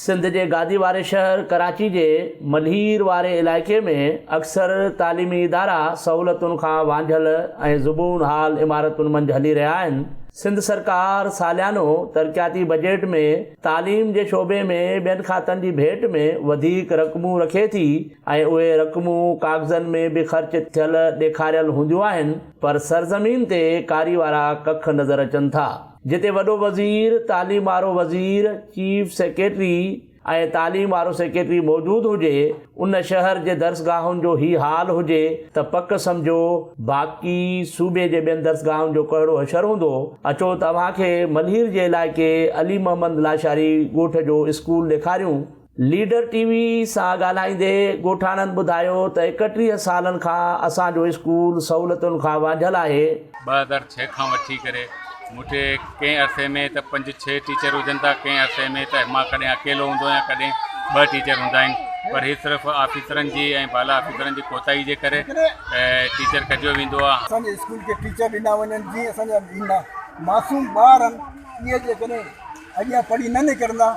سنڌ جي گادي واري شهر ڪراچي جي ملهير واري علائقي ۾ اڪثر تعليمي ادارا سهولتن کان وانجهيل ۽ زبون حال عمارتن منجهه هلي رهيا آهن. سنڌ سرڪار ساليانو ترقياتي بجيٽ ۾ تعليم جي شعبي ۾ ٻين کاتن جي ڀيٽ ۾ وڌيڪ رقمون رکي ٿي ۽ اهي رقمون ڪاغذن ۾ به خرچ ٿيل ڏيکاريل هونديون آهن پر سرزمين تي ڪاري وارا ڪک نظر اچن ٿا. جتي وڏو وزير، تعليم وارو وزير، چيف سيڪريٽري ۽ تعليم وارو سيڪريٽري موجود هجي، ان شهر جي درسگاهن جو هي حال هجي ته پڪ سمجهو باقي صوبي جي ٻين درسگاهن جو ڪهڙو حشر هوندو. اچو ته اوهان کي ملهير جي علائقي علي محمد لاشاري ڳوٺ جو اسڪول ڏيکاريون. ليڊر ٽي وي سان ڳالهائيندي ڳوٺاڻن ٻڌايو ته 31 سالن کان اسان جو اسڪول سهولتن کان وانجهيل آهي. 2006 کان وٺي ڪري مون وٽ ڪنهن عرصي ۾ ته پنج ڇهه ٽيچر هجن ٿا ڪنهن عرصي ۾ ته مان ڪڏهن اڪيلو هوندو آهيان ڪڏهن ٻه ٽيچر هوندا آهن پر هي صرف آفيسرن جي ۽ بالا آفيسرن جي ڪوتاهي جي ڪري ٽيچر ڪڍيو ويندو آهي. اسان جي اسڪول کي ٽيچر ڏنا وڃن جيئن اسان جا معصوم ٻار آهن اهي جيڪڏهن اڳيان پڙهي نه نڪرندا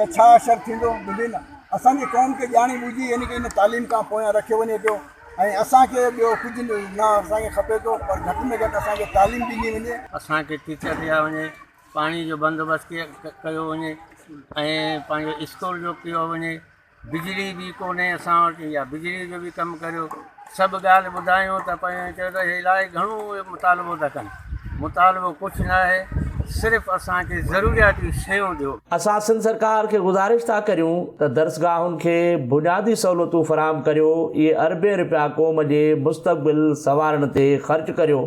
ته ڇا اثر ٿيندو ٻڌي نه اسان جي قوم کي ڄاڻي ٻجهي يعني ڪه ان تعليم کان پويان رکيو وڃي پيو ۽ اسان کي ٻيو ڪجهه نه اسان کي کپي ٿو پر گهٽ ۾ گهٽ اسان کي تعليم ڏني وڃي. اسان کي ٽيچر ڏيا وڃي پاڻي جو بندوبست ڪيو وڃي ۽ پنهنجو اسڪول جو ڪيو وڃي بجلي به ڪونهي اسان وٽ يا بجلي جو به ڪم ڪريو سڀ ڳالهه ٻڌايون ته پنهنجو چيو ته الائي گهڻو مطالبو ٿا ڪن مطالبو ڪجهه نه آهي صرف اسان کي ضرورياتي شيون ڏيو. اسان سنڌ سرڪار کي گذارش ٿا ڪريون ته درسگاهن کي بنيادي سهولتون فراهم ڪريو اهي اربين رپيا قوم جي مستقبل سنوارڻ تي خرچ ڪريو.